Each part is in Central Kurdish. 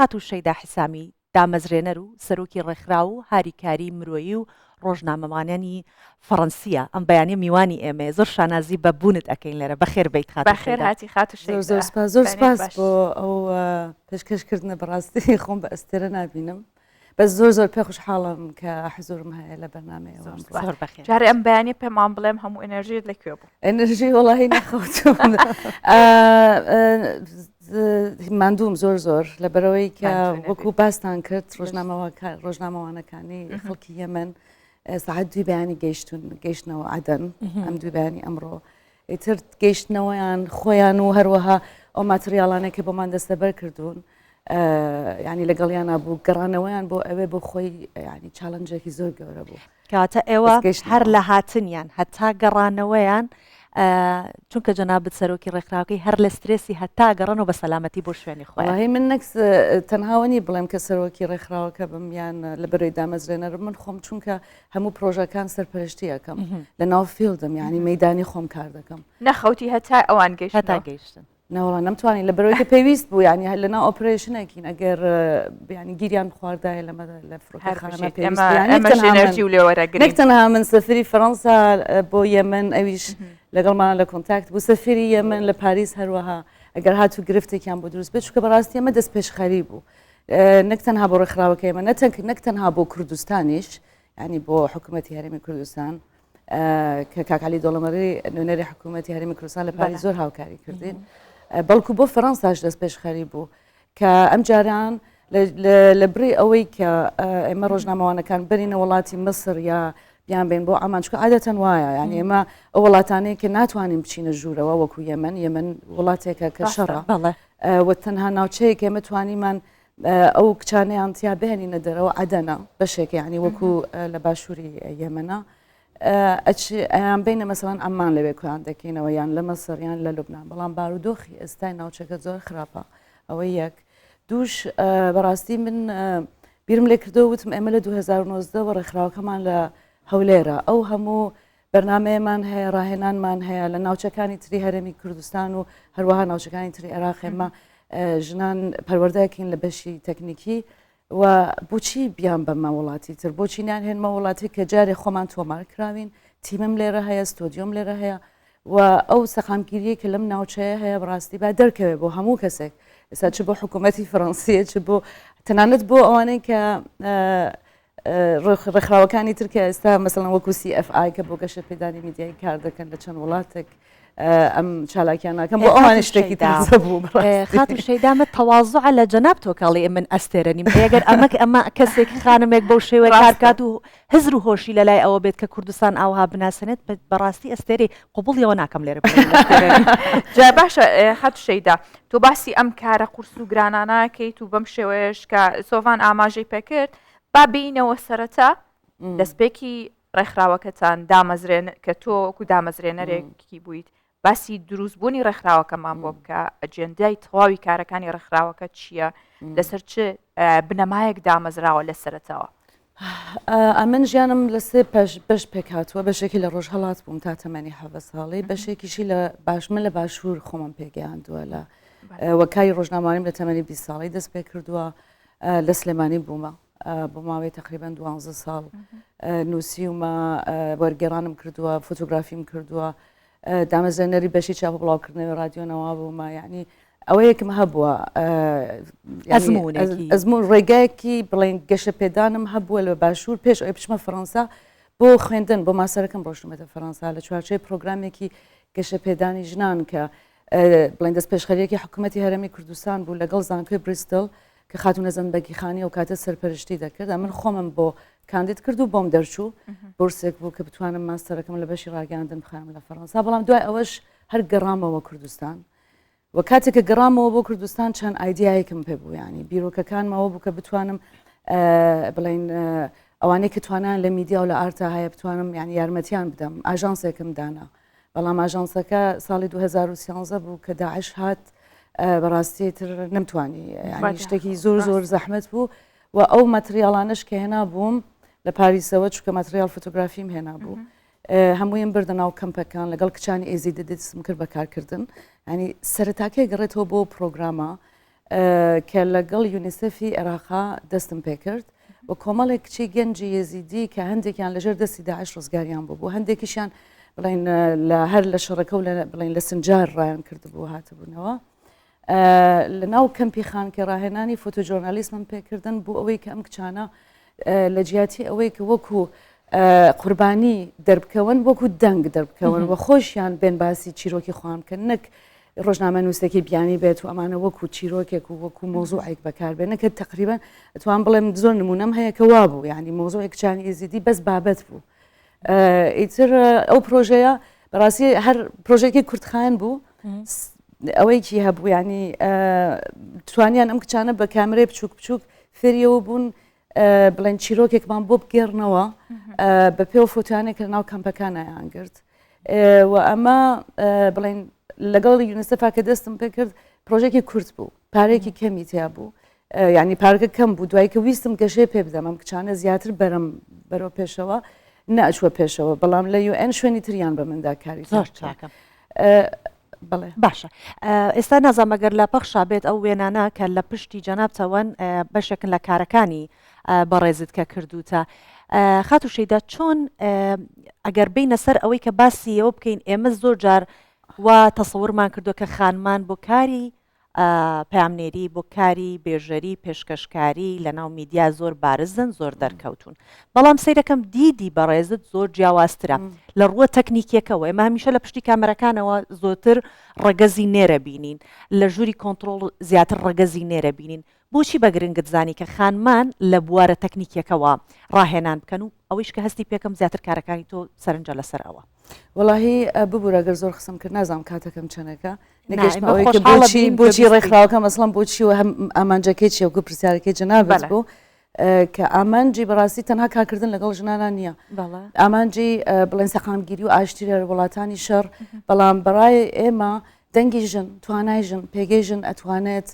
خاتوو شەیدا حیسامی، دامەزرێنەر و سەرۆکی ڕێکخراو و هاریکاری مرۆیی و ڕۆژنامەوانانی فەڕەنسییە، ئەم بەیانییە میوانی ئێمەیە، زۆر شانازی بە بوونت ئەکەین لێرە، بەخێر بێیت خاتوو بەخێر شەیدا. هاتی خاتوو زۆر شەیدا، زۆر سپاس زۆر بەیانیت سپاس باش. بۆ ئەو پێشکەش کردنە بەڕاستی خۆم بە ئەستێرە نابینم بەس زۆر زۆر پێ خوشحاڵم کە حزورم هەیە لە بەرنامەیەوە زۆر ئەمڕۆ. سپاس. زۆر بەخێر جارێ ئەم بەیانیە پێمان بڵێم هەموو ئێنێرژیت لە کوێ بوو؟ ئێنێرژی وەڵاهی نەخەوتوم ماندووم زۆر زۆر لەبەرەوەی کە وەکو باستان کرد ڕۆژنامەوانەکانی خەڵکی یەمەن ساعت دوی بەیانی گەیشتون گەیشتنەوە عەدەن ئەم دوی بەیانی ئەمڕۆ ئیتر گەیشتنەوەیان خۆیان و هەروەها ئەو ماتریاڵانەی کە بۆمان دەستەبەر کردوون ینی لەگەڵیانە بوو گەڕانەوەیان بۆ ئەوێ بۆ خۆی ینی challenge ێکی زۆر گەورە بوو. کەواتە ئێوە هەر لە هاتنیان هەتا گەڕانەوەیان چونکە جەنابت سەرۆکی ڕێکخراوەکەی هەر لە سترێسی هەتا گەڕانەوە بە سەلامەتی بۆ شوێنی خۆیان. وەڵاهی من نەک تەنها وەنی بڵێم کە سەرۆکی ڕێکخراوەکە بم یان لە بەرەی دامەزرێنەرم من خۆم چونکە هەموو پرۆژەکان سەرپەرشتی ئەکەم لە ناو field م یعنی مەدانی خۆم کار دەکەم. نەخەوتی هەتا ئەوان گەیشتنەوە. هەتا گەیشتن. نەوەڵا نەمتوانی لە بەرەوەی کە پێویست بوو یعنی هەر لەناو operation ێکین ئەگەر بیانی گیریان بخواردایە لەمە لە فڕۆکەخانە پێویست بوو. یعنی نەک تەنها من ئێمە و لێوەرەگرین. نەک تەنها من سەفیری فەرەنسا بۆ یەمەن ئەویش لەگەڵمان لە contact بوو سەفیری یەمەن لە پاریس هەروەها ئەگەر هاتوو گرفتێکیان بۆ دروست بێت چونکە بەڕاستی ئەمە دەستپێشخەری بوو نەک تەنها بۆ ڕێکخراوەکەی ئێمە نەک تەنها بۆ کوردستانیش یعنی بۆ حکوومەتی هەرێمی کوردستان کە کاک عەلی دۆڵەمەڕی نوێنەری حکوومەتی هەرێمی کوردستان لە پاریس زۆر هاوکاری کردین بەڵکو بۆ فەرەنساش دەست پێشخەری بوو کە ئەم جاران لە بری ئەوەی کە ئێمە ڕۆژنامەوانەکان بەرینە وڵاتی مسر یا بیان بێن بۆ ئەمان چکە عادەتەن وایە یان ئێمە ئەو وڵاتانەیە کە ناتوانین بچینە ژوورەوە وەکو یەمەن یەمەن وڵاتێکە کە شەڕە و تەنها ناوچەیەک ئێمە توانیمان ئەو کچانەیان تیا بهێنینە دەرەوە عەدەنە بەشێک یعنی وەکو لە باشووری یەمەنە ئەیان بینە مەسەڵەن ئەممان لەوێ کویان دەکەینەوە یان لە مەسەر یان لە لوبناان بەڵام بارودۆخی ئێستای ناوچەکە زۆر خراپە ئەوە یەک دووش بەڕاستی من بیرم لێ کردەوە وتم ئێمە لە 2009 وە ڕێکخراوەکەمان لە هەولێرە ئەو هەموو بەرنامەیەمان هەیە، ڕاهێنانمان هەیە لە ناوچەکانی تری هەرێمی کوردستان و هەروەها ناوچەکانی تری عێراق ئێمە ژنان پەروەردەکەین لە بەشی تەکنیکی و بۆچی بیان بەمە وڵاتی تر بۆچی نیان هێنمە وڵاتی کە جارێ خۆمان تۆمار کراوین تیمم لێرە هەیە ستۆدیۆم لێرە هەیە و ئەو سەقامگیریە کە لەم ناوچەیە هەیە بەڕاستی با دەرکەوێت بۆ هەموو کەسێک ئێستا چ بۆ حکوومەتی فەڕەنسیە چ بۆ تەنانەت بۆ ئەوانەی کە ڕێکخراوەکانی تر کە ئێستا مەسەڵەن وەکو CFI کە بۆ گەشەپێدانی میدیایی کار دەکەن لە چەند وڵاتێک ئەم چالاکیان ناکەم بۆ ئەوان شتێکی تازە بوو خاتو شەیدامە تەواضع لە جەناب تۆکاڵی من ئەستێرە نیم ئەگەر ئەمەک ئەمە کەسێک خانمێک بەو شێوەیە کار بکات و هزر و هۆشی لە لای ئەوە بێت کە کوردستان ئاوها بناسێنێت بەڕاستی ئەستێرەی قبوڵیەوە ناکەم لێرە جا باشە خاتو شەیدا تۆ باسی ئەم کارە قورس و گرانانەکەیت و بەم شێوەیەش کە سۆڤان ئاماژەی پێکرد با بێینەوە سەرەتا دەستپێکی ڕێکخراوەکەتان دامەزرێن کە تۆ وەکو دامەزرێنەرێکی بوویت باسی دروستبوونی ڕێکخراوەکەمان بۆ بکە ئەجێندای تەواوی کارەکانی ڕێکخراوەکە چییە لەسەر چ بنەمایەک دامەزراوە لە سەرەتاوە؟ ئەمن ژیانم لە سێ بەش پێک هاتووە بەشێکی لە ڕۆژهەڵات بووم تا تەمەنی حەڤە ساڵی بەشێکیشی لە باش من لە باشوور خۆمم پێگەیاندووە لە وەکاری ڕۆژنامەوانیم لە تەمەنی 20 ساڵی دەست پێ کردووە لە سلێمانی بوومە بۆ ماوەی تقریبان دوانزە ساڵ نووسیومە وەرگێڕانم کردووە فۆتۆگرافیم کردووە دامەزرێنەری بەشی چاپ و بڵاوکردنەوەی ڕادیۆ نەوا بوومە یعنی ئەوەیەکم هەبووە ئەزمون ڕێگایەکی بڵێن گەشە پێدانم هەبووە لە باشوور پێش ئەوی بچمە فەڕەنسا بۆ خوێندن بۆ ماسەرەکەم ڕۆشتمەتە فەڕەنسا لە چوارچەی پرۆگرامێکی گەشە پێدانی ژنان کە بڵێن دەست پێشخەریەکی حکوومەتتی هەرمی کوردستان بوو لەگەڵ زانکۆی بریستل کە خاتوو نەزەند بەگیخانی ئەو کاتە سەرپەرشتی دەکرد ئەمن خۆمم بۆ کاندید کرد و بۆم دەرچوو بورسێک بوو کە بتوانم ماستەرەکەم لە بەشی ڕاگەیاندن بخوێنم لە فەڕەنسا بەڵام دوای ئەوەش هەر گەڕامەوە کوردستان و کاتێک کە گەڕامەوە بۆ کوردستان چەند ئایدیایەکم پێ بوو ینی بیرۆکەکانمەوە بوو کە بتوانم بڵین ئەوانەی کە توانیان لە میدیا و لە ئارتا هەیە بتوانم یعنی یارمەتیان بدەم ئاژانسێکم دانا بەڵام ئاژانسەکە ساڵی 2013 بوو کە داعش هات بەڕاستی تر نەمتوانی ینی شتێکی زۆر زۆر زەحمت بوو و ئەو مەتریاڵانەش کە هێنا بووم لە پاریسەوە چونکە مەتریاڵ فۆتۆگرافیم هێنا بوو هەموویم بردە ناو کەمپەکان لەگەڵ کچانی ئێزیدی دەستم کرد بەکارکردن ینی سەرتاکەی گەڕێتەوە بۆ پرۆگرامە. کە لەگەڵ یونیسێفی عێراقا دەستم پێکرد و کۆمەڵێک کچی گەنجی یەزیدی کە هەندێکیان لەژێر دەستی داعش ڕزگاریان بوو بوو هەندێکیشیان بڵێن لە هەر لە شەڕەکە و بڵێن لە سنجار ڕایان کردبوو هاتبوونەوە لە ناو کەمپی خانکێ ڕاهێنانی photojournalism م پێکردن بۆ ئەوەی کە ئەم کچانە لە جیاتی ئەوەی کە وەکو قوربانی دەربکەون وەکو دەنگ دەربکەون و خۆشیان بێن باسی چیرۆکی خۆیان بکەن نەک ڕۆژنامەنووسێکی بیانی بێت و ئەمانە وەکو چیرۆکێک و وەکو مۆزوعێک بەکاربێن نەکە تقریبا ئەتوان بڵێم زۆر نمونەم هەیە کە وابوو یعنی مۆزوعی کچانی ئێزیدی بەس بابەت بوو ئیتر ئەو پرۆژەیە بەڕاستی هەر پرۆژێکی کورتخایەن بوو ئەوەیەکی هەبوو ینی توانیان ئەم کچانە بە کامرەی بچووک بچووک فێریەوە بوون بڵێن چیرۆکێکمان بۆ بگێڕنەوە بە پێ و فۆتیانێک لە ناو کەمپەکانیان گرت و ئەمە بڵێن لەگەڵ یونیسێفا کە دەستم پێ کرد پرۆژێکی کورت بوو پارێکی کەمی تیا بوو یعنی پارەکە کەم بوو دوای کە ویستم گەشەی پێ بدەم ئەم کچانە زیاتر بەرم بەرەو پێشەوە نەچوە پێشەوە بەڵام لە یوئێن شوێنی تریان بە مندا کاری زۆر چاکە. بەڵێ باشە ئێستا نازانم ئەگەر لە پەخشا بێت ئەو وێنانە کە لە پشتی جەنابتەوەن بەشێکن لە کارەکانی بەڕێزت کە کردوتە خاتو شەیدا چۆن ئەگەر بینە سەر ئەوەی کە باسی ئەوە بکەین ئێمە زۆر جار وا تەسەورمان کردووە کە خانمان بۆ کاری پەیامنێری بۆ کاری بێژەری پێشکەشکاری لەناو میدیا زۆر بارزن زۆر دەرکەوتوون بەڵام سەیرەکەم دیدی بەڕێزت زۆر جیاوازترە لە ڕووە تەکنیکیەکەوە ئێمە هەمیشە لە پشتی کامەرەکانەوە زۆرتر ڕەگەزی نێرە بینین لە ژووری کۆنتڕۆڵ زیاتر ڕەگەزی نێرە بینین بۆچی بە گرنگت زانی کە خانمان لە بوارە تەکنیکیەکەوە ڕاهێنان بکەن و ئەوەیش کە هەستی پێکەم زیاتر کارەکانی تۆ سەرنجە لەسەر ئەوە؟ وەڵاهی ببورە گەر زۆر قسەم کرد نازانم کاتەکەم چەنەکە نەگەشتمە ئەوەی کە بۆچی بۆچی ڕێکخراوەکەم ئەسڵەن بۆچی و هەم ئامانجەکەی چیە وەکو پرسیارەکەی جەنابت بوو کە ئامانجی بەڕاستی تەنها کارکردن لەگەڵ ژنانە نییە ئامانجی بڵێن سەقامگیری و ئاشتی لە وڵاتانی شەڕ بەڵام بەڕای ئێمە دەنگی ژن توانای ژن پێگەی ژن ئەتوانێت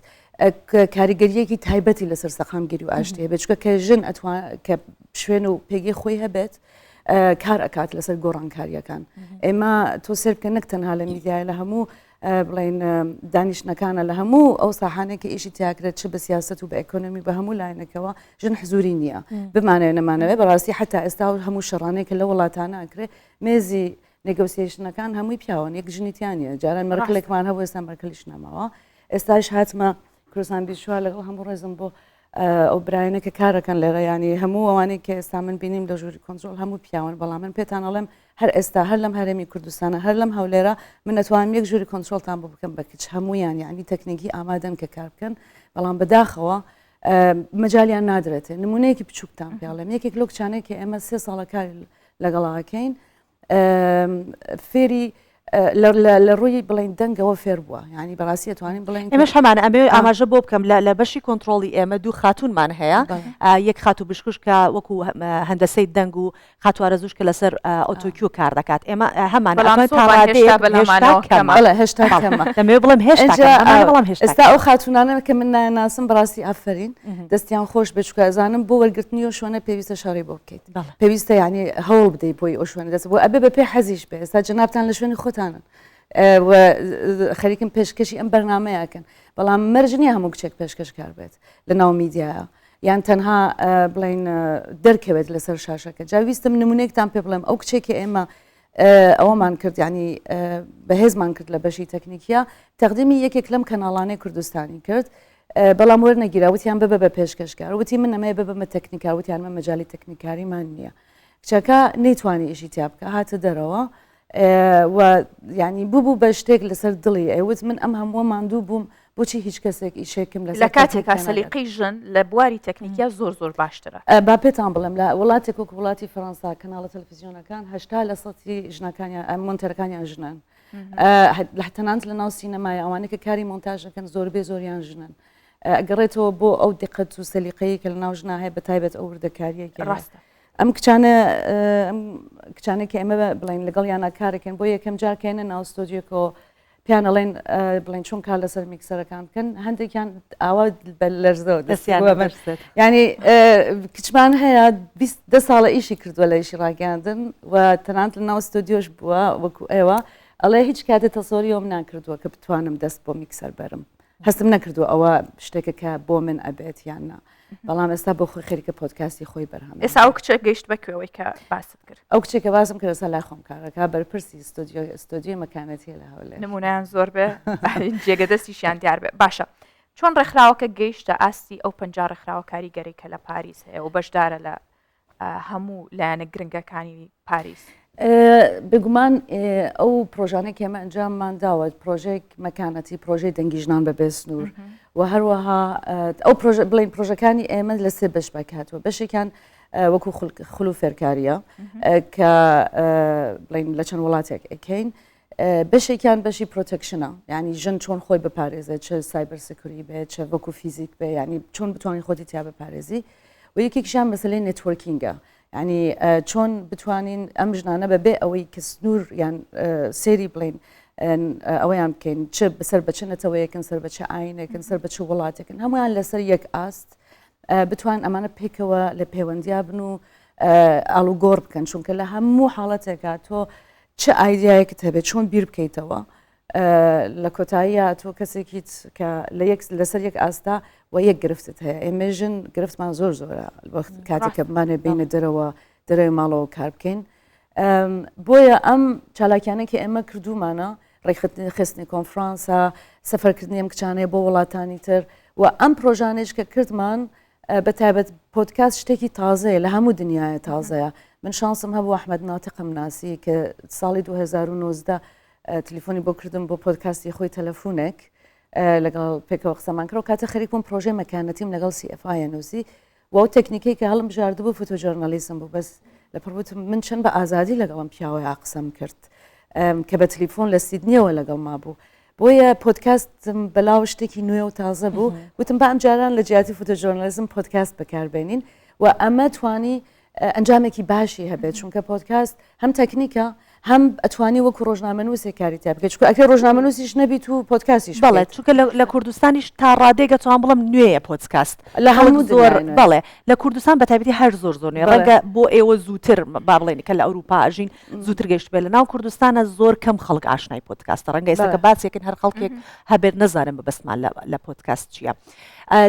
کاریگەریەکی تایبەتی لەسەر سەقامگیری و ئاشتی هەبێت چونکە کە ژن ئەتوان کە شوێن و پێگەی خۆی هەبێت کار ئەکات لەسەر گۆڕانکاریەکان ئێمە تۆ سێر بکە نەک تەنها لە میدیای لە هەموو بڵین دانیشتنەکانە لە هەموو ئەو ساحانێک کە ئیشی تیاکرێت چ بە سیاست و بە ئەکۆنۆمی بە هەموو لایەنەکەوە ژن حزوری نییە بمانەوێ نەمانەوێ بەڕاستی حتا ئێستا و هەموو شەڕانێک کە لە وڵاتانە ئەکرێ مێزی negotiation ەکان هەمووی پیاوەن یەک ژنی تیا نییە جاران مەرکلێکمان هەبوو ئێستا مەرکلیش نەماوە ئێستاش هاتمە کوردستان 24 لەگەڵ هەموو ڕێزم بۆ ئەو برایانە کە کارەکەن لێرە ینی هەموو ئەوانەی کە ئێستا من بینیم لە ژووری کۆنترۆڵ هەموو پیاون بەڵام من پێتان ئەڵێم هەر ئێستا هەر لەم هەرێمی کوردستانە هەر لەم هەولێرە من ئەتوانم یەک ژووری کۆنترۆڵتان بۆ بکەم بە کچ هەمویان یعنی تەکنیکی ئامادەن کە کار بکەن بەڵام بەداخەوە مەجالیان نادرێتێ نمونەیەکی بچووکتان پێڵێم یەکێک لەو کچانەی کە ئێمە سێ ساڵە کار لەگەڵاکەین فێری لە ڕووی بڵین دەنگەوە فێر بووە ینی بەڕاستی ئەتوانین بڵێن ئێمەش هەمان ئەمەوێ ئاماژە بۆ بکەم لە بەشی کۆنتترۆڵی ئێمە دوو خاتونمان هەیە یەک خاتو بشکوش کە وەکو هەندەسەی دەنگ و خاتوارە زوش کە لەسەر autocue کار دەکات ئێمە هەمان هێشتا دەمەوێ بڵێم هێشتا بەڵام هێشتا ئێستا ئەو خاتونانە کە من نایانناسم بەڕاستی ئافرین دەستیان خۆش بێت چونکە ئەزانم بۆ وەرگرتنی ئەو شوێنە پێویستە شەڕی بۆ بکەیت پێویستە یعنی هەوڵ بدەیت بۆی ئەو شوێنە دەست بۆ ئەبێ بە پێ حەزیش بێ ئێستا جەنابتان لە شوێنی خۆتانن و خەریکم پێشکەشی ئەم بەرنمەیەکەن بەڵام مەرج نییە هەموو کچێک پێشکەشکار بێت لە ناو میدیایە یان تەنها بڵین دەرکەوێت لەسەر شاشەکە جا ویستم نمونێکتان پێ بڵێم ئەو کچێکی ئێمە ئەوەمان کرد یعنی بەهێزمان کرد لە بەشی تەکنیکیە تەقدیمی یەکێک لەم کەناڵانەی کوردستانی کرد بەڵام وەرنەگیرا وتیان ببە بە پێشکەشکار وتی من ئەمەیە ببمە تەکنیکار وتیان مە مەجای تەکنیکاریمان نییە کچەکە نەیتوانی ئیشی تیا بکە هاتە دەرەوە و ینی بوو بە شتێک لەسەر دڵی ئەوت من ئەم هەمووە ماندوو بووم بۆچی هیچ کەسێک ئیشێکم لەسەر لە کاتێکا سەلیقەی ژن لە بواری تەکنیکیا زۆر زۆر باشترە. با پێتان بڵێم لە وڵاتێک وەکو وڵاتی فەرەنسا کەناڵە تەلەفزیۆنەکان 80 لە سەتی ژنەکانیان مۆنتەرەکانیان ژنن لە تەنانەت لە ناو سینەمای ئەوانەی کە کاری مۆنتاژەکەن زۆربەی زۆریان ژنن ئەگەڕێتەوە بۆ ئەو دقەت و سەلیقەیە کە لە ناو ژنا هەیە بە تایبەت ئەو وردەکاریەکی ڕاستە ئەم کچانە ئەم کچانە کە ئێمە بڵێن لەگەڵ یانە کارەکەن بۆ یەکەم جار کەێنە ناو ستۆدیۆکەوە پێیان ئەڵێن بڵێن چۆن کار لەسەر میکسەرەکان بکەن هەندێکیان ئاوا بە لەرزەوە دەستیان ینی کچمان هەیە دە ساڵە ئیشی کردووە لە ئیشی ڕاگەاندن و تەنانەت لە ناو ستۆدیۆش بووە وەکو ئێوە ئەڵێ هیچ کاتێ تەسۆری ئەوم ناکردووە کە بتوانم دەست بۆ میکسەر بەرم. هەستم نەکردووە ئەوە شتێکە کە بۆ من ئەبێت یان نا بەڵام ئێستا بۆ خۆی خەریکە پۆدکاستی خۆی بەرهەم ئێستا ئەو کچە گەیشت بە کوێوەی کە باست کرد ئەو کچێک کە باسم کرد ئێستا لای خۆم کارەکە بەرپرسی ستۆدیۆ ستۆدیۆی مەکانەتیە لە هەولێر نمونەیان زۆر بێ جێگە دەستیشیان دیار بێ باشە چۆن ڕێکخراوەکە گەیشتە ئاستی ئەو 50 ڕێکخراوە کاریگەری کە لە پاریس هەیە و بەشدارە لە هەموو لایەنە گرنگەکانی پاریس؟ بێگومان ئەو پرۆژانەی کە ئێمە ئەنجاممان داوە پرۆژێک مەکانەتی پرۆژەی دەنگی ژنان بە بێ سنوور و هەروەها ئەو پرۆژە بڵین پرۆژەکانی ئێمە لە سێ بەش پێکهاتووە بەشێکیان وەکو خول و فێرکاریە کە بڵین لە چەند وڵاتێک ئەکەین بەشێکیان بەشی protection ە یعنی ژن چۆن خۆی بپارێزێت چ cyber security بێت چ وەکو فیزیک بێ یعنی چۆن بتوانین خۆتی تیا بپارێزی و یەکێکیشیان مەسلەی networking ە یعنی چۆن بتوانین ئەم ژنانە بەبێ ئەوەی کە سنوور یان سێری بڵین ئەوەیان بکەین چ بەسەر بە چ نەتەوەیەکن سەر بە چ ئاینێکن سەر بە چ وڵاتێکن هەمویان لەسەر یەک ئاست بتوان ئەمانە پێکەوە لە پەیوەندیا بن و ئاڵوگۆڕ بکەن چونکە لە هەموو حاڵەتێکا تۆ چ ئایدیایەکت هەبێت چۆن بیر بکەیتەوە لە کۆتاییە تۆ کەسێکیت کە لە یەک لەسەر یەک ئاستا و یەک گرفتت هەیە ئێمە ژن گرفتمان زۆر زۆرە وەخت کاتێک کە بمانێ بینە دەرەوە دەرەوەی ماڵەوە کار بکەین بۆیە ئەم چالاکیانە کە ئێمە کردومانە ڕێکخستنی خستنی کۆنفرانسە سەفەرکردنی ئەم کچانەیە بۆ وڵاتانی تر و ئەم پرۆژانێش کە کردمان بە تایبەت پۆدکاست شتێکی تازەیە لە هەموو دنیاە تازەیە من شانسم هەبوو ئەحمد ناتقم ناسی کە ساڵی 2019 تەلەفۆنی بۆ کردم بۆ پۆدکاستی خۆی تەلەفۆنێک لەگەڵ پێکەوە قسەمان کرد و کاتە خەریک بووم پرۆژەی مەکانەتیم لەگەڵ CFI نووسی و ئەو تەکنیکەی کە هەڵم بژاردبوو photojournalism بوو بەس لە پڕ وتم من چەند بە ئازادی لەگەڵم پیاوەیە قسەم کرد کە بە تەلەفۆن لە سیدنیەوە لەگەڵ ما بوو بۆیە پۆدکاستم بەلاوە شتێکی نوێ و تازە بوو وتم با ئەم جاران لە جیاتی photojournalism پۆدکاست بەکاربێنین و ئەمە توانی ئەنجامێکی باشی هەبێت چونکە پۆدکاست هەم تەکنیکە هەم ئەتوانی وەکو ڕۆژنامەنووسێک کاری تیا بکەیت چونکە ئەکرێ ڕۆژنامەنووسیش نەبیت و پۆدکاستیش بەڵێ چونکە لە کوردستانیش تا ڕادەیەک ئەتوانم بڵێم نوێیە پۆدکاست لە هەموو زۆر بەڵێ لە کوردستان بە تایبەتی هەر زۆر زۆر نوێ ڕەنگە بۆ ئێوە زووتر با بڵێین کە لە ئەوروپا ئەژین زووتر گەشت بێت لە ناو کوردستانە زۆر کەم خەڵک ئاشنای پۆدکاستە ڕەنگە ئێستا کە باسێکن هەر خەڵکێک هەبێت نەزانم مەبەستمان لە پۆدکاست چییە.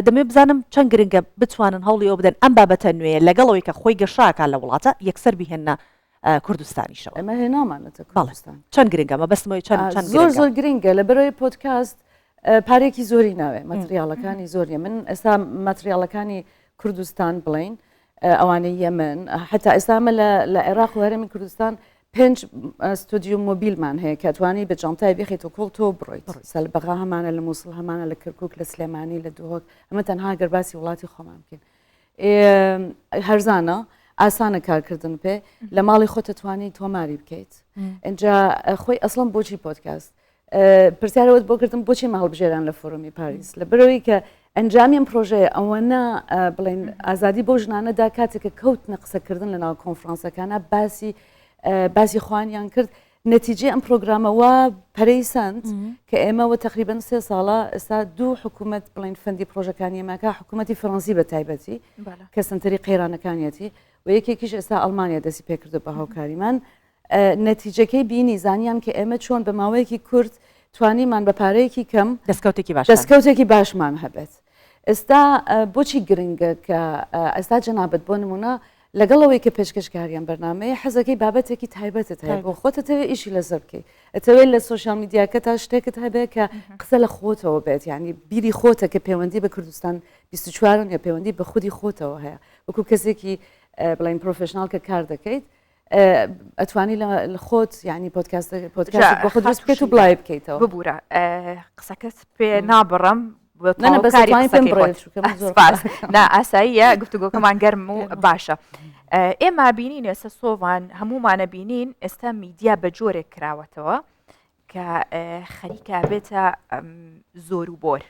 دەمەوێت بزانم چەند گرنگە بتوانن هەوڵی ئەوە بدەن ئەم بابەتە نوێیە لەگەڵ ئەوەی کە خۆی گەشاکە لە وڵاتە یەکسەر بیهێننە کوردستانیشەوە. ئێمە هێنامانەتە کوردستان. چەند گرنگە مەبەستمەوەی چەند چەند زۆر زۆر گرنگە لەبەرەوەی پۆدکاست پارێکی زۆری ناوێ ماتریاڵەکانی زۆریە من ئێستا ماتریاڵەکانی کوردستان بڵین ئەوانەی یەمەن حتا ئێستا ئەمە لە عێراق و هەرێمی کوردستان پێنج ستۆدیۆ مۆبیلمان هەیە کە توانی بە جانتای بخیت و کۆڵ تۆ بڕۆیت سەل بەغا هەمانە لە مووسڵ هەمانە لە کەرکک لە سلێمانی لە دهۆک ئەمە تەنها گەر باسی وڵاتی خۆمان بکەین هەرزانە ئاسانە کارکردن پێ لە ماڵی خۆت توانی تۆماری بکەیت اینجا خۆی ئەسڵم بۆچی پۆدکاست پرسیارەوەت بۆ کردم بۆچی مە هەڵبژێران لە فۆرۆمی پاریس لە بەرەوەی کە ئەنجامی ئەم پرۆژەیە ئەوەنە بڵێن ئازادی بۆ ژنانەدا کاتێک کە کەوتنە قسەکردن لە ناو کۆنفرانسەکانە باسی باسی خوانیان کرد نەتیجەی ئەم پرۆگرامە وا پەرەی سەند کە ئێمە وە تقریبن سێ ساڵە ئێستا دوو حکوومەت بڵین fund ی پرۆژەکانی ئێمەکە حکوومەتی فەرەنسی بە تایبەتی کە سنتەری قەیرانەکانیەتی و یەکێکیش ئێستا ئەڵمانیا دەستی پێکردو بە هاوکاریمان نەتیجەکەی بینی زانیان کە ئێمە چۆن بە ماوەیەکی کورت توانیمان بە پارەیەکی کەم دەستکەوتێکی باش دەستکەوتێکی باشمان هەبێت ئێستا بۆچی گرنگە کە ئێستا جەنابت بۆ نمونە لەگەڵ ئەوەی کە پێشکەشکاریان بەرنامەیە حەزەکەی بابەتێکی تایبەتت هەیە بۆ خۆت ئەتەوێ ئیشی لەسەر بکەی ئەتەوێت لە سۆشیال میدیاکە تا شتێکت هەبێ کە قسە لە خۆتەوە بێت یعنی بیری خۆتە کە پەیوەندی بە کوردستان 24 یا پەیوەندی بە خودی خۆتەوە هەیە وەکو کەسێکی بڵین professional کە کار دەکەیت ئەتوانی لە خۆت یعنی پۆدکاست پۆدکاست بۆ خۆت دروست بکەیت و بڵاوی بکەیتەوە. ببورە قسەکەت پێ نابڕم نا ئاساییە گفتوگۆکەمان گەرم و باشە. ئێمە بینین ئێستا سۆڤان هەمومانە بینین ئێستا میدیا بە جۆرێک کراوەتەوە کە خەریکە بێتە زۆر و بۆر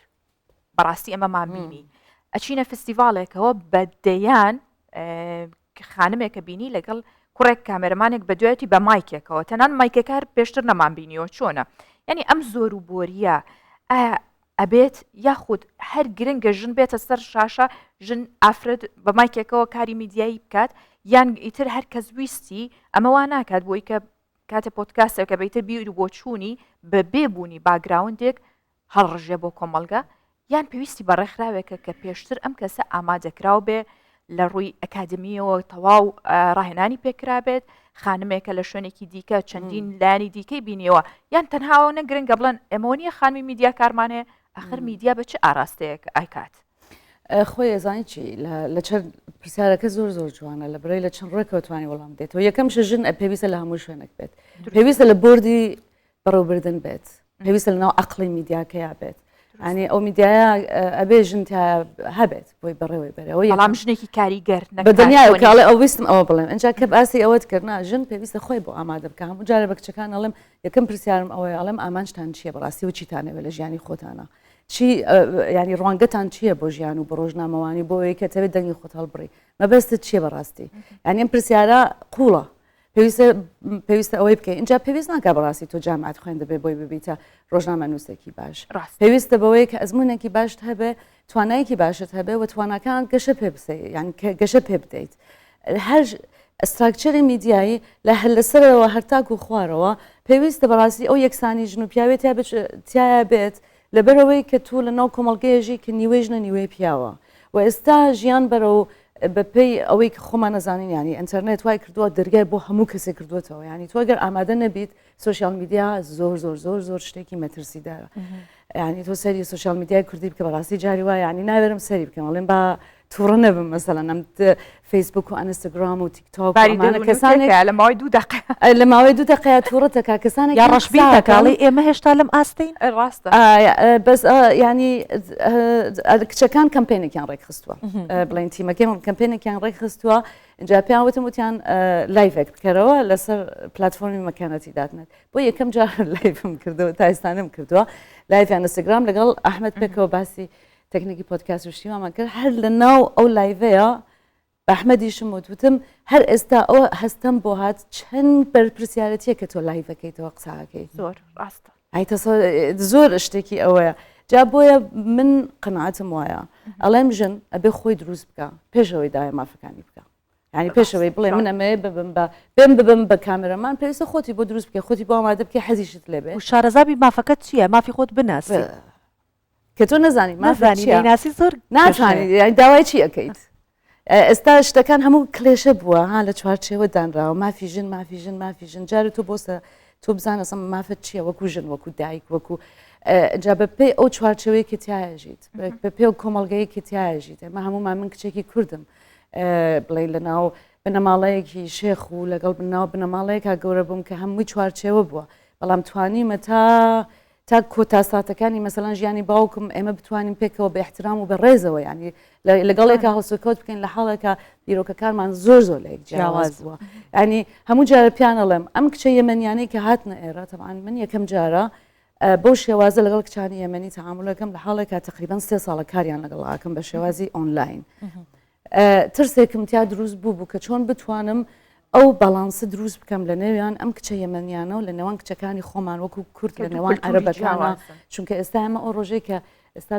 بەڕاستی ئەمەمان بینی ئەچینە فستیڤالێکەوە بە دەیان خانمێکە بینی لەگەڵ کوڕێک کامێرەمانێک بە دوایەتی بە مایکێکەوە تەنان مایکەکار پێشتر نەمان بینیەوە چۆنە یعنی ئەم زۆر و بۆریە ئایا ئەبێت یاخود هەر گرنگە ژن بێتە سەر شاشە ژن ئافرەت بە مایکێکەوە کاری میدیایی بکات یان ئیتر هەر کەس ویستی ئەمە وا ناکات بۆی کە کاتێ پۆتکاستێکە بەیتر بیر و بۆچوونی بە بێ بوونی background ێک. هەڵڕژێ بۆ کۆمەڵگە یان پێویستی بە ڕێکخراوێکە کە پێشتر ئەم کەسە ئامادەکراو بێ لە ڕووی ئەکادمیەوە تەواو ڕاهێنانی پێکرابێت خانمێکە لە شوێنێکی دیکە چەندین لایەنی دیکەی بینیەوە یان تەنهاوە نە گرنگە بڵێن ئێمەوە نییە خانمی میدیا کارمانەیە ئەخر میدیا بە چ ئاراستەیەک ئایکات؟ خۆی ئەزانی چی لە چەند پرسیارەکە زۆر زۆر جوانە لە برای لە چەند ڕێکەوە توانی وەڵام دێتەوە یەکەم ژن پێویستە لە هەموو شوێنێک بێت پێویستە لە بۆردی بەڕێوبردن بێت پێویستە لەناو عقلی میدیاکەیا بێت ئەنی ئەو میدیایە ئەبێ ژن تا هەبێت بۆی بەڕێوەی بەرەوە بەڵام ژنێکی کاریگەر بە دنیا کاڵێ ئەو ویستم ئەوە بڵێم ئەجا کە باسی ئەوەت کردنا ژن پێویستە خۆی بۆ ئامادە بکە هەموو جارە بە کچەکان ئەڵێم یەکەم پرسیارم ئەوەیە ئەڵێم ئامانجتان چییە بەڕاستی و چیتانەوێت لە ژیانی خۆتانە چی ینی ڕوانگەتان چییە بۆ ژیان و بۆ ڕۆژنامەوانی بۆ ئەوەی کە تەوێت دەنگی خۆت هەڵبڕی مەبەستت چییە بەڕاستی یعنی ئەم پرسیارە قوڵە پێویستە پێویستە ئەوەی بکەی اینجا پێویست ناکە بەڕاستی تۆ جامعات خوێن دەبێ بۆی ببیتە ڕۆژنامە نووسێکی باش پێویستە بەوەی کە ئەزمونێکی باشت هەبێ توانایەکی باشت هەبێ و تواناکان گەشە پێ بسێ یان کە گەشە پێ بدەیت هەر structure ی میدیایی لە هەر لەسەرەوە هەرتاک و خوارەوە پێویستە بەڕاستی ئەو یەکسانی ژن و پیاوێت تایە بێت لەبەرئەوەی کە تۆ لە ناو کۆمەڵگەیەژی کە نیوەی ژنە نیوەی پیاوە و ئێستا ژیان بەرەو بە پێی ئەوەی کە خۆمان ئەزانین یانی ئینتەرنێت وای کردووە دەرگای بۆ هەموو کەسێک کردووەتەوە یانی تۆ گەر ئامادە نەبیت social media زۆر زۆر زۆر زۆر شتێکی مەترسیدارە یعنی تۆ سەری social media ی کوردی بکە بەڕاستی جاری وایە یعنی ناوێرم سەری بکەم ئەڵێم با تووڕە نەبم مەسەلەن ئەم فەیسبوک و ئەنستاگرام و تیکتۆک کەسانێک لە ماوەی دوو دقە لە ماوەی دوو دقەیە تووڕە تەکا کەسانێک یا ڕەشبین تەکاڵی ئێمە هێشتا لەم ئاستین ڕاستە بەس ینی کچەکان کەمپینێکیان ڕێکخستووە بڵێن تیمەکەی کەمپینێکیان ڕێکخستووە اینجا پێیان وتم وتیان live ێک بکەرەوە لەسەر پلتفۆرمی مەکانەتی داتنێت بۆ یەکەم جار live م کردەوە تا ئێستانم کردووە live یان ئینستاگرام لەگەڵ ئەحمد پێکەوە باسی تەکنیکی پۆدکاست و شتی وامان کرد هەر لە ناو ئەو live ەیە بە ئەحمەدیشم وت وتم هەر ئێستا ئەوە هەستەم بۆ هات چەند بەرپرسیارەتیە کە تۆ live ەکەیتەوە قساکەی زۆر ڕاستە ئەی تەسە زۆر شتێکی ئەوەیە جا بۆیە من قەناعەتم وایە ئەڵێم ژن ئەبێ خۆی دروست بکە پێشەوەی داوای مافەکانی بکە یعنی پێشەوەی بڵێ من ئەمەیە ببم بە بێم ببم بە کامێرەمان پێویستە خۆتی بۆ دروست بکە خۆتی بۆ ئامادە بکە حەزیشت لێبێ و شارەزابی مافەکەت چییە مافی خۆت بناسی کە تۆ نەزانی مافت چییە ناسی زۆر ناتوانانی یانی داوای چی ئەکەیت ئێستا شتەکان هەموو کلێشە بووە ها لە چوارچێوە دانراوە مافی ژن مافی ژن مافی ژن جارە تۆ بۆسە تۆ بزانە سم مافت چییە وەکو ژن وەکو دایک وەکو جا بە پێی ئەو چوارچێوەیە کە تایژیت بە پێ و کۆمەڵگەیە کە تایژیت ئەمە هەموومان من کچێکی کوردم بڵێ لە ناو بنەماڵەیەکی شێخ و لەگەڵ بناو بنەماڵەیەکا گەورە بووم کە هەمووی چوارچێوە بووە بەڵام توانیمە تا تا کۆتا ساتەکانی مەسەلەن ژیانی باوکم ئێمە بتوانین پێکەوە بە ئیحترام و بە ڕێزەوە یانی لەگەڵ یەکا هەڵسوکەوت بکەین لە حاڵێکا بیرۆکەکانمان زۆر زۆر لە یەک جیاواز بووە ینی هەموو جارە پیان ئەڵێم ئەم کچە یەمەنیانەی کە هاتنە ئێرە تەبعەن من یەکەم جارە بەو شێوازە لەگەڵ کچانی یەمەنی تەعامولەکەم لە حاڵێکا تقریبا سێ ساڵە کاریان لەگەڵ ئاکەم بە شێوازی ئۆنلاین ترسێکم تیا دروست بوو بوو کە چۆن بتوانم ئەو باڵانسە دروست بکەم لە نێویان ئەم کچە یەمەنیانە و لە نێوان کچەکانی خۆمان وەکو کورد لە نێوان عەرەبەکانە چونکە ئێستا ئەمە ئەو ڕۆژەی کە ئێستا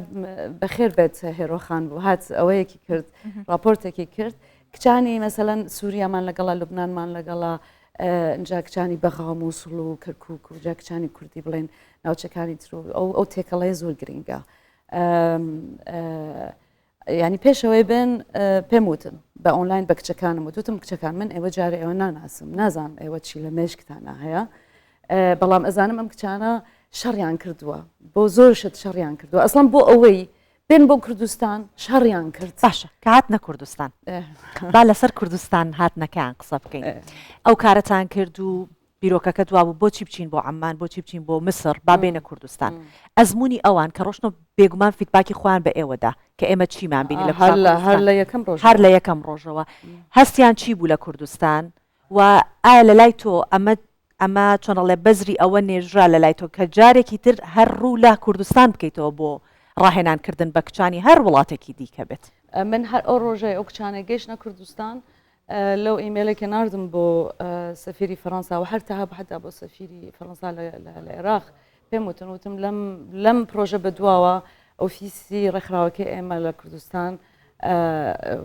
بەخێر بێت هێرۆخان بوو هات ئەوەیەکی کرد راپۆرتێکی کرد کچانی مەسەەن سووریامان لەگەڵا لوبناانمان لەگەڵا ئینجا کچانی بەغا و مووسڵ و کەرکک و جا کچانی کوردی بڵێن ناوچەکانی تر و ئەو ئەو تێکەڵەیە زۆر گرنگە یانی پێش ئەوەی بێن پێم وتن بە ئۆنلاین بە کچەکانم وت وتم کچەکان من ئێوە جارێ ئێوە ناناسم نازانم ئێوە چی لە مێشکتانە هەیە بەڵام ئەزانم ئەم کچانە شەڕیان کردووە بۆ زۆر شت شەڕیان کردووە ئەسڵم بۆ ئەوەی بێن بۆ کوردستان شەڕیان کرد باشە کە هاتنە کوردستان با لەسەر کوردستان هاتنەکەیان قسە بکەین ئەو کارەتان کرد و بیرۆکەکەت وابوو بۆچی بچین بۆ عەممان بۆچی بچین بۆ میسر با بێینە کوردستان ئەزموونی ئەوان کە ڕۆشتن و بێگومان feedback ی خۆیان بە ئێوە دا کە ئێمە چیمان بینی لە هەر لە هەر لە یەکەم ڕۆژەوە هەر لە یەکەم ڕۆژەوە هەستیان چی بوو لە کوردستان و ئایا لە لای تۆ ئەمە ئەمە چۆن ئەڵێ بەزری ئەوە نێژرا لە لای تۆ کە جارێکی تر هەر ڕوو لە کوردستان بکەیتەوە بۆ ڕاهێنان کردن بە کچانی هەر وڵاتێکی دیکە بێت؟ من هەر ئەو ڕۆژەی ئەو کچانە گەیشتنە کوردستان لەو ئیمێلێک کە ناردم بۆ سەفیری فەڕەنسا و هەر تەها حتا بۆ سەفیری فەڕەنسا لە عێراق پێم وتن وتم لەم لەم پرۆژە بەدواوە ئۆفیسی ڕێکخراوەکەی ئێمە لە کوردستان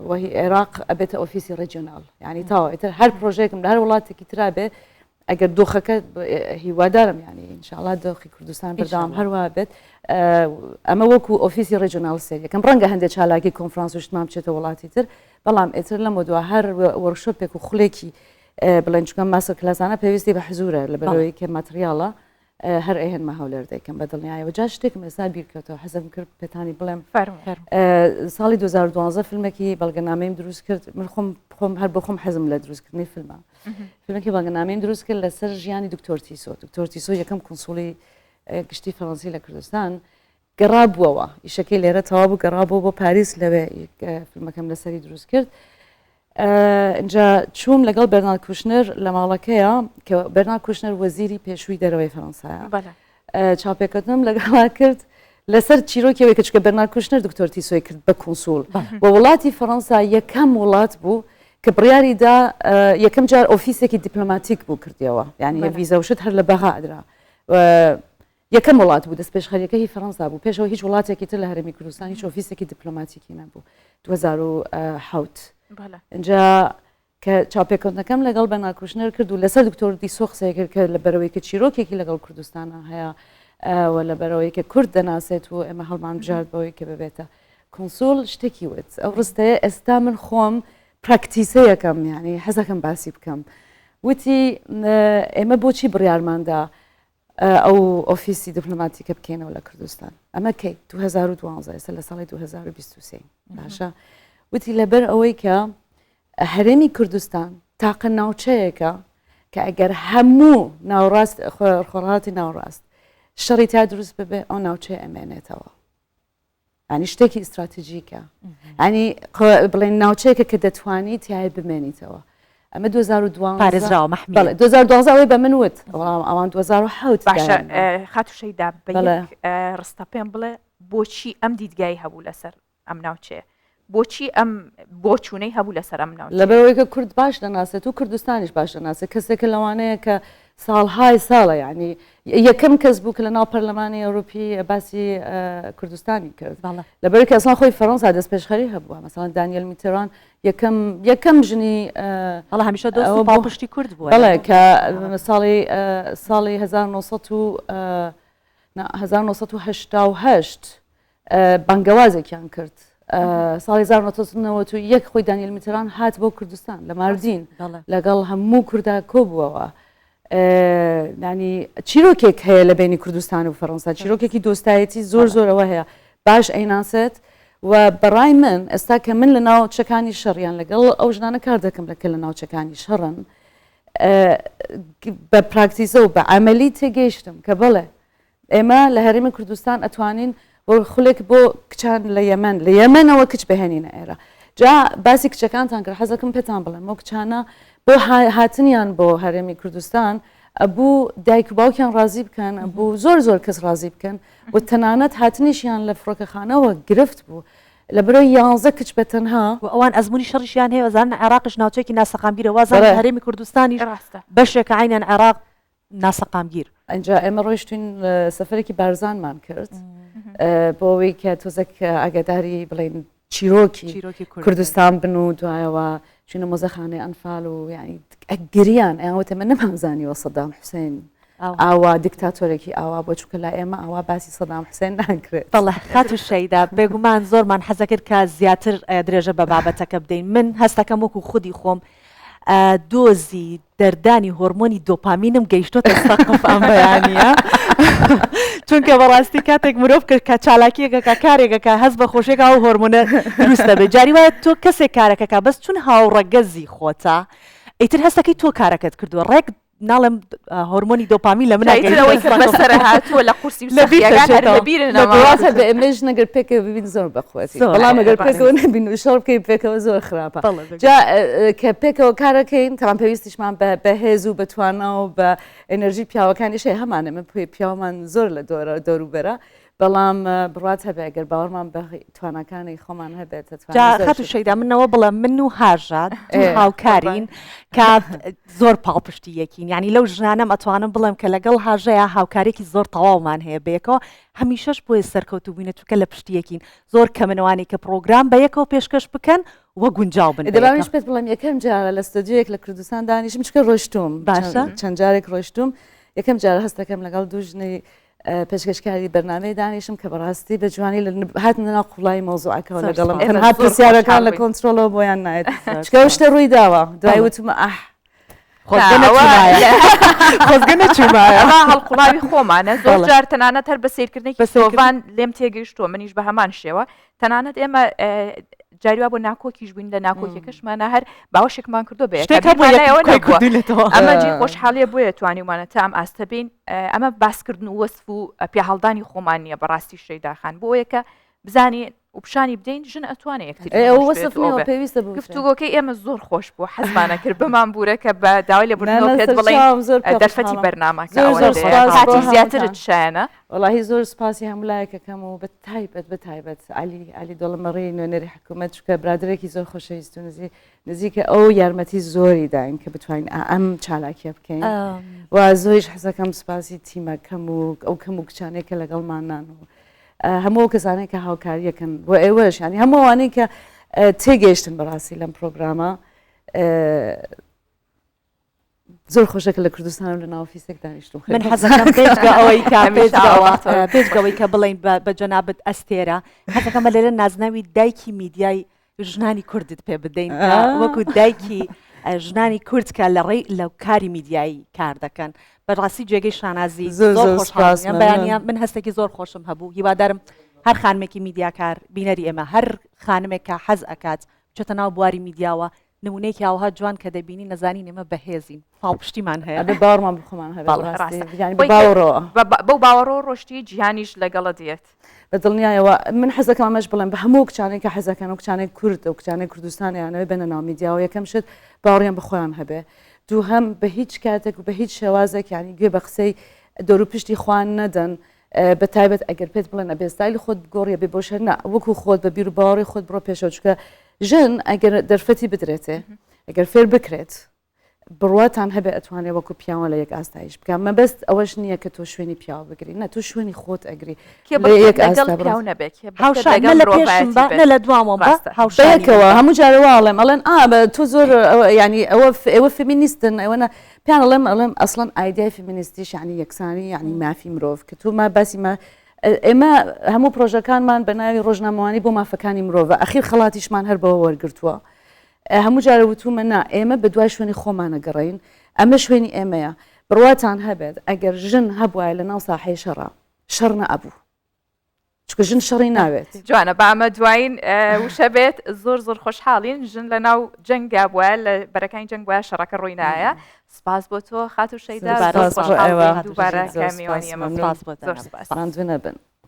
وهی عێراق ئەبێتە ئۆفیسی regional یعنی تاوە ئیتر هەر پرۆژێکم لە هەر وڵاتێکی ترا بێ. ئەگەر دۆخەکە هیوادارم یانی ئینشاڵا دۆخی کوردستان بەردەوام هەروە بێت ئەمە وەکو ئۆفیسی regional سێر یەکەم ڕەنگە هەندێک چالاکی کۆنفرانس و شتمان بچێتە وڵاتی تر بەڵام ئێتر لەمە دوا هەر workshop ێک و خولێکی بڵێن چونکە master class انە پێویستی بە حزورە لە بەرەوەی کە material ە هەر ئەیهێنمە هەولێر دەیکەم بە دڵنیایەوە جا شتێکم ئێستا بیرکەوتەوە حەزم کرد پێتانی بڵێم ساڵی 2012 فیلمێکی بەڵگەنامەیم دروست کرد من خۆم خۆم هەر بۆ خۆم حەزم لە دروستکردنی فیلمە فیلمێکی بەڵگەنامەیم دروست کرد لەسەر ژیانی دکتۆر تیسۆ دکتۆر تیسۆ یەکەم کونسوڵی گشتی فەڕەنسی لە کوردستان گەڕابووەوە ئیشەکەی لێرە تەواو بوو گەڕابوو بۆ پاریس لەوێ فیلمەکەم لەسەری دروست کرد اینجا چووم لەگەڵ بەرنارد کوشنەر لە ماڵەکەیە کە بەرنارد کوشنەر وەزیری پێشووی دەرەوەی فەرەنسایە چاوپێکەوتنم لەگەڵا کرد لەسەر چیرۆکی ئەوەی کە چونکە بەرنارد کوشنەر دکتۆر تیسۆی کرد بە کونسوڵ و وڵاتی فەڕەنسا یەکەم وڵات بوو کە بڕیاری دا یەکەم جار ئۆفیسێکی دیپلۆماتیک بوو کردیەوە یعنی ڤیزا و شت هەر لە بەغا ئەدرا یەکەم وڵات بوو دەستپێشخەریەکە هی فەڕەنسا بوو پێشەوە هیچ وڵاتێکی تر لە هەرێمی کوردستان هیچ ئۆفیسێکی دیپلۆماتیکی نەبوو 2007 اینجا کە چاوپێکەوتنەکەم لەگەڵ بەرنارد کوشنەر کرد و لەسەر دکتۆر دیسۆ قسەی کرد کە لەبەرئەوەی کە چیرۆکێکی لەگەڵ کوردستانا هەیە و لەبەرئەوەی کە کورد دەناسێت و ئێمە هەڵمان بژارد بەوەی کە ببێتە کونسول شتێکی وت ئەو ڕستەیە ئێستا من خۆم پراکتیسەیەکەم یعنی حەزەکەم باسی بکەم وتی ئێمە بۆچی بڕیارماندا ئەو ئۆفیسی دیپلۆماتیکە بکەینەوە لە کوردستان ئەمە کەی 2012 ئێستا لە ساڵی 2023 باشە وتی لەبەر ئەوەی کە هەرێمی کوردستان تاقە ناوچەیەکە کە ئەگەر هەموو ناوڕاست خۆڕهاتی ناوڕاست شەڕی تا دروست ببێ ئەو ناوچەیە ئەمێنێتەوە ینی شتێکی ئیستراتیژیکە ینی بڵێن ناوچەیەکە کە دەتوانی تای بمێنیتەوە ئەمە 2012 پارێزراوە مەحمی 2012 ئەوەی بە من وت بەڵام ئەوان 2007 باشە خاتو شەیدا بە ڕستە پێم بڵێ بۆچی ئەم دیدگای هەبوو لەسەر ئەم ناوچەیە بۆچی ئەم بۆچوونەی هەبوو لەسەر ئەم ناوچەیە؟ لەبەرئەوەی کە کورد باش دەناسێت و کوردستانیش باش دەناسێت کەسێکە لەوانەیە کە ساڵهای ساڵە یعنی یەکەم کەس بوو کە لە ناو پەرلەمانی ئەوروپی باسی کوردستانی کرد لەبەرئەوەی کە ئەسڵان خۆی فەرەنسا دەستپێشخەری هەبووە مەسەڵەن دانیێل میتێران یەکەم یەکەم ژنی بەڵێ هەمیشە دۆست و پاڵپشتی کورد بووە بەڵێ کە ساڵی ساڵی 1988 بانگەوازێکیان کرد ساڵی 1991 خۆی دانیل میتران هات بۆ کوردستان لە ماردین لەگەڵ هەموو کووردا کۆبووەوە ینی چیرۆکێک هەیە لە بینی کوردستان و فەڕەنسا چیرۆکێکی دۆستایەتی زۆر زۆرەوە هەیە باش ئەیناسێت و بەڕای من ئێستا کە من لە ناوچەکانی شەڕیان لەگەڵ ئەو ژنانە کار دەکەم لە کە لە ناوچەکانی شەڕن بە پراکتیزە و بە عملی تێگەیشتم کە بەڵێ ئێمە لە هەرێمی کوردستان ئەتوانین خولێک بۆ کچان لە یەمەن لە یەمەنەوە کچ بهێنینە ئێرە جا باسی کچەکانتان کرد حەزەکەم پێتان بڵێم ئەو کچانە بۆ هاتنیان بۆ هەرێمی کوردستان ئەبوو دایک و باوکیان ڕازی بکەن ئەبوو زۆر زۆر کەس ڕازی بکەن و تەنانەت هاتنیشیان لە فڕۆکەخانەوە گرفت بوو لە برۆی یانزە کچ بە تەنها و ئەوان ئەزموونی شەڕیشیان هەیە وەزانن عێراقیش ناوچەیەکی ناسەقامگیرە وازانن هەرێمی کوردستانیش بەشێکە عەینەن عێراق ناسەقامگیر. ئینجا ئێمە ڕۆیشتوین سەفەرێکی بارزانمان کرد بۆ ئەوەی کە تۆزێک ئاگاداری بڵێن چیرۆکی کوردستان بن و دوایەوە چوینە مۆزەخانەی ئەنفال و یعنی ئەگریان ئەیان وت ئێمە نەمانزانیوە سەدام حوسێن ئاوا دیکتاتۆرێکی ئاوا بۆ چونکە لای ئێمە ئاوا باسی سەدام حوسێن ناکرێت. بەڵێ خاتوو شەیدا بێگومان زۆرمان حەزەکرد کە زیاتر درێژە بە بابەتەکە بدەین من هەستەکەم وەکو خودی خۆم دۆزی دەردانی هۆرمۆنی دۆپامینم گەیشتۆتە سەقف ئەم بەیانیە چونکە بەڕاستی کاتێک مرۆڤ کرد کە چالاکیەکە کارێکەکە هەست بە خۆشێک ئەو هۆرمۆنە دروست دەبێت جاری وایە تۆ کەسێک کارەکەکە بەس چون هاوڕەگەزی خۆتە ئیتر هەستەکەی تۆ کارەکەت کردووە ڕێک ناڵێم هۆرمۆنی دۆپامین لە منە ئیتر ئەوەی کە بەسەر هاتووە لە قورسی و سەختییەکان هەر لەبیر نەماوە. ڕاستە بە ئێمەش ئەگەر پێکەوە ببین زۆر بەقوەتی بەڵام ئەگەر پێکەوە نەبین و شەڕ بکەین پێکەوە زۆر خراپە جا کە پێکەوە کارەکەین تەمان پێویستیشمان بە بەهێز و بە توانا و بە ئەنەرژی پیاوەکانیش هەیە هەمان ئێمە پیاومان زۆر لە دۆرە دەوروبەرە بەڵام بڕوات هەبێ گەر باوەڕمان بە تواناکانی خۆمان هەبێت جا خاتوو شەیدا منەوە بڵێم من و هاژە هاوکارین کە زۆر پاڵپشتی یەکین یعنی لەو ژنانەم ئەتوانم بڵێم کە لەگەڵ هاژەیە هاوکارێکی زۆر تەواومان هەیە بەیەکەوە هەمیشەش بۆیە سەرکەوتوو بووینە چونکە لە پشتی یەکین زۆر کەمنەوانی کە پرۆگرام بە یەکەوە پێشکەش بکەن. وە گونجاو بن. دەبا منیش پێت بڵێم یەکەم جارە لە ستۆدیۆیەک لە کوردستان دانیشم چکە ڕۆشتوم باشە چەند جارێک ڕۆشتوم یەکەم جار هەستەکەم لەگەڵ دوو ژنی پێشکەشکاری بەرنامەی دانیشم کە بەڕاستی بە جوانی لە هاتنە ناو قوڵایی مەوزوعەکەوە لەگەڵم تەنها پرسیارەکان لە کۆنترۆڵەوە بۆیان نایەت چکە ئەو شتە ڕووی داوە دوای وتمە ئەح خۆزگە نەچوومایە ئەمە هەڵقوڵاوی خۆمانە زۆر جار تەنانەت هەر بە سەیرکردنێکی سۆڤان لێم تێگەیشتووە منیش بە هەمان شێوە تەنانەت ئێمە جاریوا بۆ ناکۆکیش بووین لە ناکۆکیەکەشمانە هەر باوەشێکمان کردو بێ ئەمە جی خۆشحاڵیە بۆیە توانیومانە تا ئەم ئاستە بین ئەمە باسکردن و وەسف و پیاهەڵدانی خۆمان نییە بەڕاستی شەیداخان بۆیە کە بزانین و پیشانی بدەین ژن ئەتوانێ یەکتری پێویستە گفتوگۆکەی ئێمە زۆر خۆش بوو حەزمانە کرد بمان بوورە کە بە داوای لێ بردنەوە پێت بڵێین دەرفەتی بەرنامەکە کاتی زیاترت شایەنە. وەڵاهی زۆر سوپاسی هەموو لایەکەکەم و بە تایبەت بە تایبەت عەلی عەلی دۆڵەمەڕی نوێنەری حکوومەت چونکە برادەرێکی زۆر خۆشەویست و نزیک نزیکە ئەو یارمەتی زۆری داین کە بتوانین ئەم چالاکیە بکەین و زۆریش حەزەکەم سوپاسی تیمەکەم و ئەو کەم و کچانەی کە لەگەڵمانان و هەموو ئەو کەسانەی کە هاوکاریەکەن بۆ ئێوەش ینی هەموو ئەوانەی کە تێگەیشتن بەڕاستی لەم پرۆگرامە زۆر خۆشە کە لە کوردستان و لە ناو ئۆفیسێک دانیشتوم من حەزەکەم پێشگە ئەوەی کە پێشگەوەی کە بڵین بە جەنابت ئەستێرە حەزەکەمە لێرە نازناوی دایکی میدیای ژنانی کوردت پێ بدەین وەکو دایکی ژنانی کورد کە لە ڕێی لە کاری میدیایی کار دەکەن بەڕاستی جێگەی شانازی زۆر زۆر سپاس بەیانە من هەستێکی زۆر خۆشم هەبوو هیوادارم هەر خانمێکی میدیاکار بینەری ئێمە هەر خانمێک کە حەز ئەکات بچێتە ناو بواری میدیاوە نمونەیەکی ئاوها جوان کە دەبینی نەزانین ئێمە بەهێزین پاڵپشتیمان هەیە ئەبێ باوەڕمان بە خۆمان هەبێت بەڕاستی یانی بە باوەڕەوە بەو باوەڕەوە ڕۆشتی جیهانیش لەگەڵت دێت. بە دڵنیایەوە من حەزەکەم ئەمەش بڵێم بە هەموو کچانێک کە حەزەکەن و کچانێک کورد و کچانێک کوردستان یانەوەی بێنە ناو میدیاوە یەکەم شت باوەڕیان بە خۆیان هەبێ دووهەم بە هیچ کاتێک و بە هیچ شێوازێک یانی گوێ بە قسەی دەوروپشتی خۆیان نەدەن بە تایبەت ئەگەر پێت بڵێن ئەبێ ستایلی خۆت بگۆڕی ئەبێ بۆ شەر نا وەکو خۆت بە بیر و باوەڕی خۆت بڕۆ پێشەوە چونکە ژن ئەگەر دەرفەتی بدرێتێ ئەگەر فێر بکرێت بڕواتان هەبێ ئەتوانێ وەکو پیاوان لە یەک ئاستایش بکە مەبەست ئەوەش نییە کە تۆ شوێنی پیاو بگری نە تۆ شوێنی خۆت ئەگری لە یەک ئاستا پیاو نەبێت هاوشان نە لە پێشم بە نە لە دوامەوە بە هاوشانەوە هەموو جارێ وا ئەڵێم ئەڵێن ئا تۆ زۆر ینی ئەوە ئێوە فێمینیستن ئەوە نە پێیان ئەڵێم ئەڵێم ئەسڵەن ئایدیای فێمینیستیش یعنی یەکسانی یعنی مافی مرۆڤ کە تۆ ما باسی ما ئێمە هەموو پرۆژەکانمان بە ناوی ڕۆژنامەوانی بۆ مافەکانی مرۆڤە ئەخیر خەڵاتیشمان هەر بەوە وەرگرتووە هەموو جارە وتومە نا ئێمە بە دوای شوێنی خۆمانە گەڕین ئەمە شوێنی ئێمەیە بڕواتان هەبێت ئەگەر ژن هەبوایە لە ناو ساحەی شەڕا شەڕ نەئەبوو چونکە ژن شەڕی ناوێت. جوانە با ئەمە دوایین وشە بێت زۆر زۆر خۆشحاڵین ژن لە ناو جەنگا بووە لە بەرەکانی جەنگ وایە شەڕەکە ڕووی نایە سپاس بۆ تۆ خاتوو شەیدا زۆر خۆشحاڵ دووبارە کە میوانی ئێمە سپاس بۆ زۆر سپاس ماندوو نەبن.